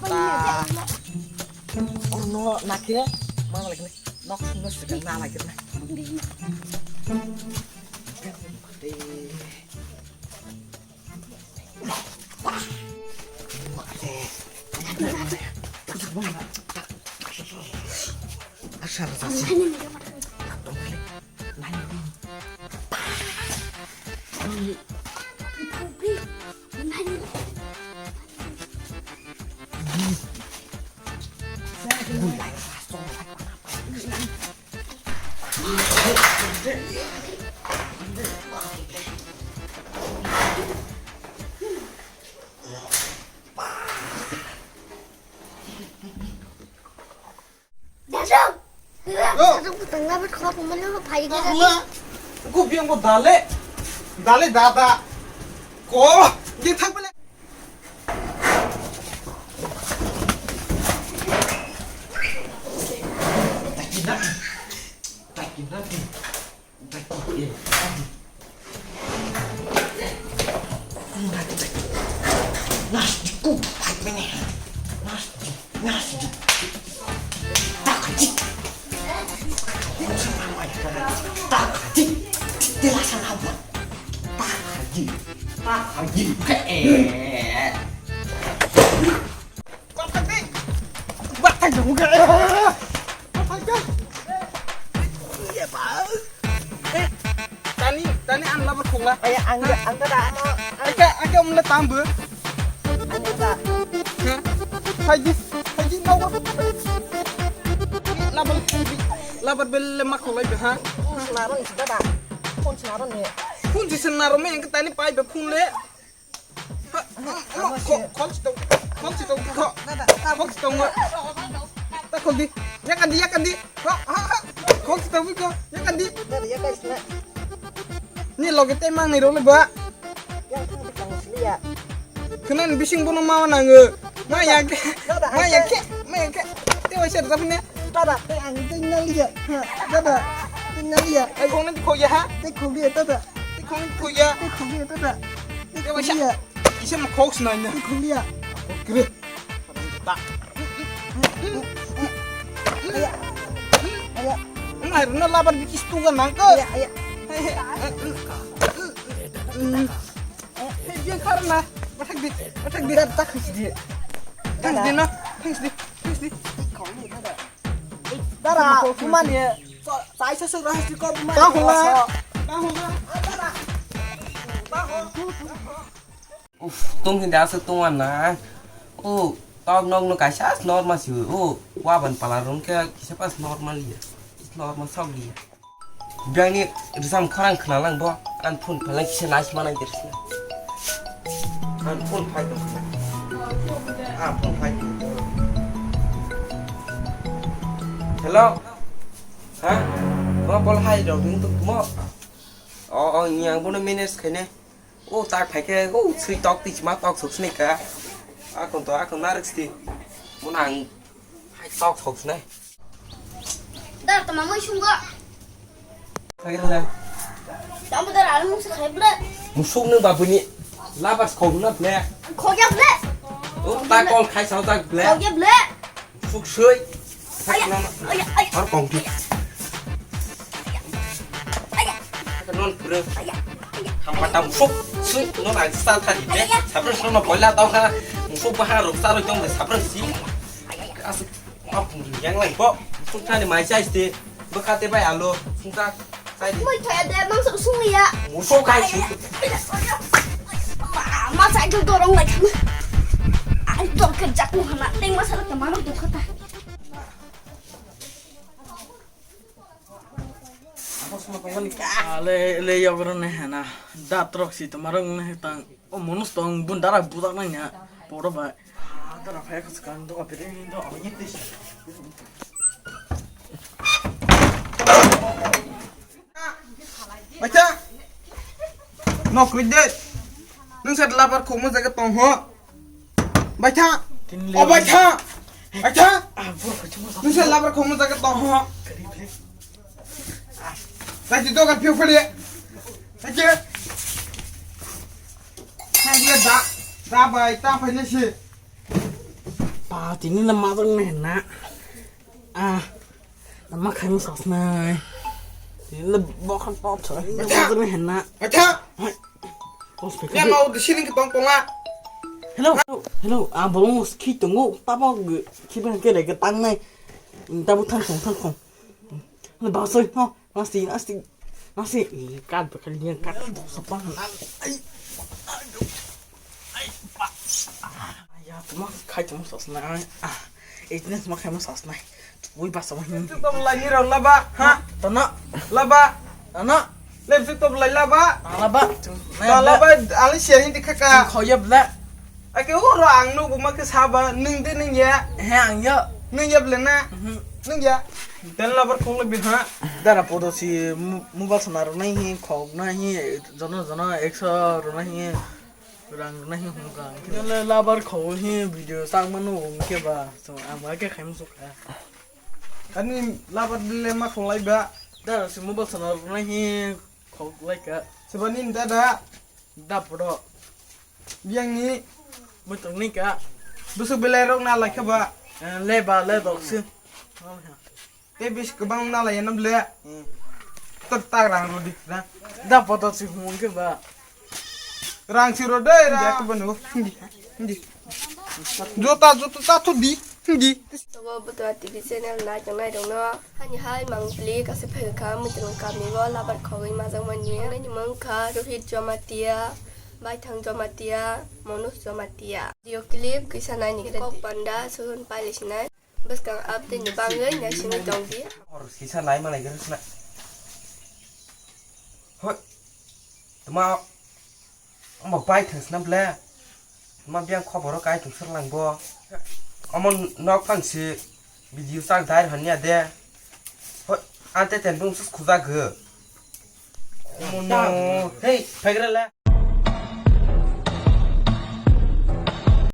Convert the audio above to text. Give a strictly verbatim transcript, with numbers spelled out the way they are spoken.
Ta. Oh no, nakire. Mana lagi nih. Nok, nok sedang na lagi nih. Asal sasi. Yo. Tangla bet khop mano phai ge. Tangla. Ko biang ko dale. Dale dada. Ko. Ye thak bele. Taki na. Taki na. Batai dong ga. Batai ga. Iya, Pak. Eh, tani, tani an labar khogla. Aya, ang ga, ang ga da, ano, ang Ake, ake umle tambu. Ang ga da. Ha? Haji, haji nawa. Labar, labar belle ma khoglai be, ha? Phone sinaro ni sida da. Phone sinaro ni. Phone sinaro me, ang tani pai be phone le. Khol si tong, khol si tong, khol. Khol si tong. Ta khol di. Yakan di, yakan di. Ha, ha, ha. Khol si tong ko. Yakan di. Ni loge te mang ni role ba. Khna ni bising bono ma nango. Ma ya ke. Ma ya ke. Ma ya ke. Te wa ser ta ne. Dada, te ang te naliya. Dada, te naliya. Ai khong ni khoya ha. Te khoya dada. Te khong ni khoya. Te khoya dada. Te khoya. Kisa mo khok swnai na. Kholiya. Kre. Ta. Aya. Aya. Ngai runa labar bikis tu ga nang ko. Aya, aya. Hey, biang khar na. Bathak di. Bathak di. Dada, tak khis di. Thanks di na. Thanks di. Thanks di. Dara, kumani. Sai sa sa rahas di ko buma. Tahula. Tahula. Dara. Uf, tong hindi asa tong na. Oh, tong nok no kaisa normal si. Oh, wa ban pala rong ke kisa pas normal ya. Normal sok ya. Biang ni risam khorang khna lang bo. An phone phalang kisa nais manai dersna. An phone phai dong. An phone phai dong. Hello. Ha? Mo bol hai dong ding tuk mo. O, o, yang bono manage khaine. O, tak phai khe, o, sui tok ti ma tok sok sini ka. Akon to, akon narik sti. Mo nang hai tok sok sini. Dar tama mai sungga. Kaya hala. Tamu dar alu musa khai ble. Musuk nang babuni. Labas khogna ble. Khogya ble. O ta kol khai sao ta ble. Khogya ble. Suk sui. Aya, aya, aya. Har kong di. Aya. Non pura. Aya, aya. Hampa tam suk sui non ang sa thani de. Aya. Sabra sono boila tau ha. Musuk bahar ruk sa ruk tong de sabra si. Aya, aya. Asuk. Apung yang lai bo. Sungkha ni mai chai ste. Bwkha te bai alo. Sungkha chai di. Moi thoya de mang sok sung ya. Musuk kai su. Ma, ma chai do dorong lai khama. Ai dor ke jak mo hana. Teng ma sala ta ma dor khata. Ale le yogro ne hana. Datrok si to marong ne tang. O monus tong bun dara budak nang ya. Poro bai. Dara phai khas kan do apere ni do awi tis. Bacha. Nok rid de. Nung sat labar khogmo jaga tong ho. Bacha. O bacha. Bacha. Nung sat labar khogmo jaga tong ho. Tadi dogan piu pede. Tadi. Tadi da. Ta bai, ta bai nasi. Pa, tini na ma tong na na. Ah, na ma khai ma sos nai. Tini na bokhan pa tho. Na ma tong na na. Acha. Hai. Kos pe. Ya mau di sini ke tong tong la. Hello, hello, hello. Ah, bolong ski tongo. Tamo ski ban ke lagi tang nai. Tamo thang song, thang song. Na ba soi, no. Nasi, nasi, nasi, kat bakal dia kat. Sapa nan? Ai, ai, pa. Ya, tuma khai tuma sos na. Ah, ini tuma khai ma sos na. Woi, ba sama hin. Tong lai ni rau laba, ha? Tana. Laba. Tana. Lem sik tong lai laba. Laba. Ta laba, ali sia hindi khaka. Khau ya bla. Ake oro ang nugo ma ke saba, nung de nung ya. He, ang ya. Nung ya bla na. Mhm. Nung ya. Dan labar khong le bi ha. Dara podo si mu-, mobile sana ro nai hi, khok nai hi, jono jono ekso ro nai hi, rang ro nai hi hong ka. Kile labar khok hi video sang manu hong ke ba. So, ang ba ke khaim suk ha. Ani labar le ma khong lai ba. Dara si mobile sana ro nai hi, khok lai ka. Sebani dada. Da podo. Biyangni. Muitung ni ka. Busuk belai rok na lai kha ba. Eh, le ba, le dok si. Te bis kwbang na lai nam le. Hmm. Tak tak rang rodi, rang. Da podo si hung ke ba. Rang si rodi, rang. Ko banu. Hindi, hindi. Jota, jota, ta tu di. Hindi. Tobo Butua T V channel nai tongnai rokno. Hani hai mangpili kasa phai kha muitung kami bo labar khogwi majak mani. Nini mung kha Rohit Jamatia, Baithang Jamatia, Manoj Jamatia. Video clip kisa nai ni kok panda suhun pali sinai. Bwskang update ni bagwi naisingwi tongdi. Hor kisa nai malai gana sina. Hoi. Tuma. Omo bai thang sina ble. Ma biyang khoboro kai tong sir lang bo. Omo nok phang si video chak dai hanya de. Hoi, ante ten bung sus khuja gw. Omo no. Hei, phaigra le.